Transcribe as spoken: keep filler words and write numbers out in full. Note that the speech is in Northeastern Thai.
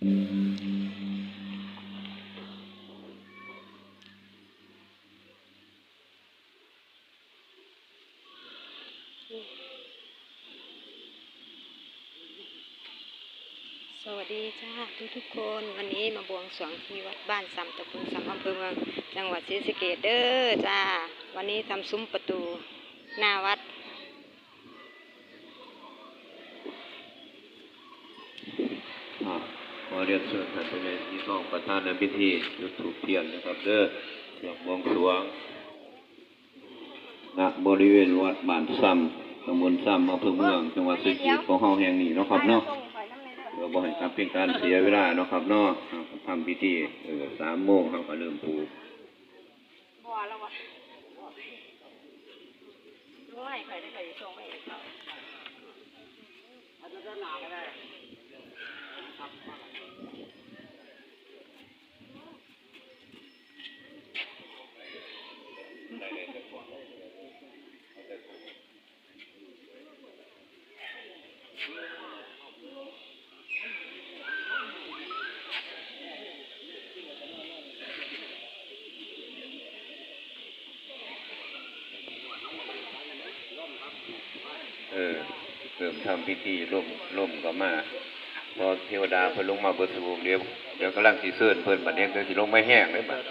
สวัสดีจ้าทุกๆคน วันนี้มาบวงสรวงที่วัดบ้านซำ ตำบลซำ อำเภอเมือง จังหวัดศรีสะเกษเด้อจ้า วันนี้ทำซุ้มประตูหน้าวัด อ่า ขอเรียนเชิญท่านผู้ใหญ่สีทองประธานในพิธีจุดธูปเทียนนะครับเด้อ เพื่อบวงสรวง ณ บริเวณวัดบ้านซำ ตำบลซำ อำเภอเมือง จังหวัดศรีสะเกษของเฮาแห่งนี้เนาะครับเนาะ เพื่อบ่ให้การเป็นการเสียเวลาเนาะครับเนาะ เฮาก็ทำพิธี เออ สามโมงเฮาก็เริ่มผูก เออ เริ่มทำพิธี ลม ลมก็มา พอเทวดาเพิ่นลงมาเบิดสู่องค์ เดี๋ยว เดี๋ยวกำลังสิเชิญเพิ่น บัดนี้เพิ่นสิลงมาแฮงเลยบัด